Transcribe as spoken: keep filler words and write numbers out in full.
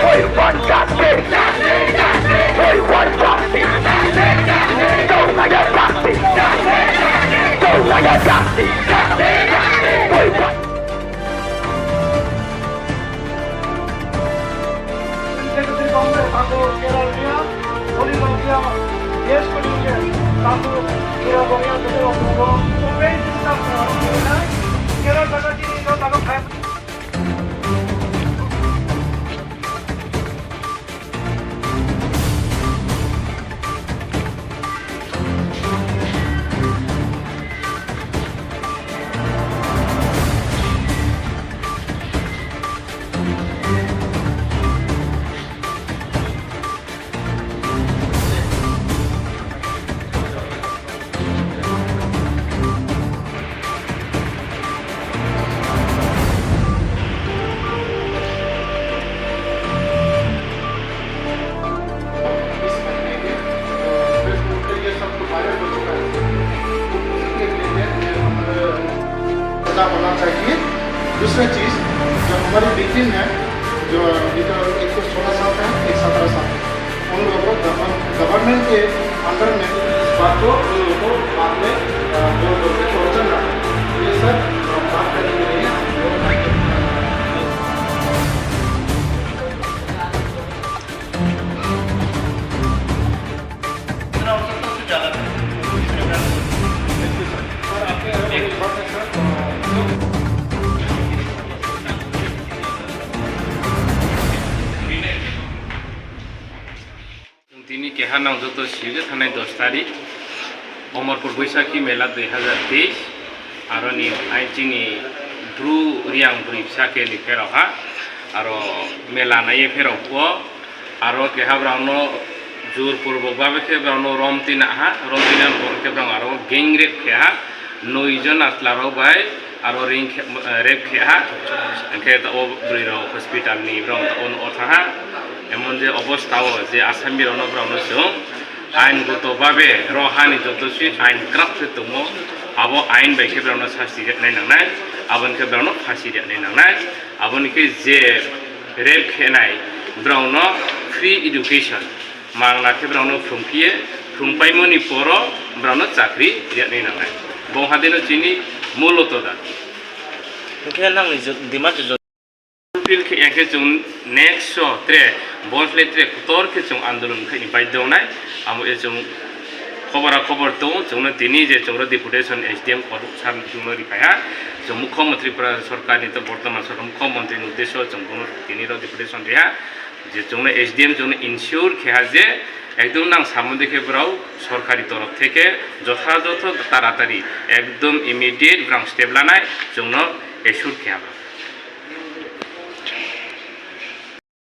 We want justice! We want justice! Don't let justice! Don't let justice! We want इस महीने के, अ, press note में ये सब तो वायरल हो चुका है। तो उसी के रिलेटेड मैं, अ, पता होना चाहिए। दूसरा चीज़, जो हमारी विक्टिम है, जो अभी तो एक तो सोलह साल का है, एक सत्रह साल का है, उन लोगों को गवर्न-, गवर्नमेंट के अंडर में इस बात को, उन लोगों को बाद में, अ, बोल बोल के टॉर्चर ना हो। ये सब, अ, बात करने के लिए हम लोग Tini keha nang joto siyuge thanai dos tarik, Omorpur Boisakhi Mela dui hazar teis, aroni ai chini Bru Riang Bri Bsa ke ni pherok ha, aro mela naiye pherok o, aro keha borok no jor purbok babe khe borok no rom tina ha, rom tina borok khe borok aro gang rape khe ha, noi jon atla rok bai, aro ring khe, eh, rape khe ha, hwnkhe o bwrwi rok hospital ni borok o, o thang ha, emon je obostha o je Asami rok no borok no chwng ain goto babe ro hani joto si ain kwrak khe tongo, abo ain bai khe borok no sasti rwnai nangnai, aboni khe borok no phasi rwnai nangnai, aboni khe je rape khenai borok no free education. Mangla khe borokno phrwngphiye, phrwngpaimoni poro borokno chakri riyakni nangnai. Bo hadino chini muloto da. Hwnkhe nangni jo-, demand jo-, fulfill khe ya khe chwng next o tre, boni slai tre kotor khe chwng andolon khaini baidhyo wngnai. Amo e chwng khobora khobor tongo, chwngno tini je chwngno deputation S D M korok sar chwngno ripaiha. Chwng mukhyamantri pra-, sorkarni to bortoman sorkar mukhyamantri ni uddesyo chwng bono tini rok deputation riha. Je chwngno S D M chwngno ensure khe ha je ekdom nang samung de khe borok sorkari torof theke jothajotho taratari ekdom immediate borok step lanai chwngno assure khe ha.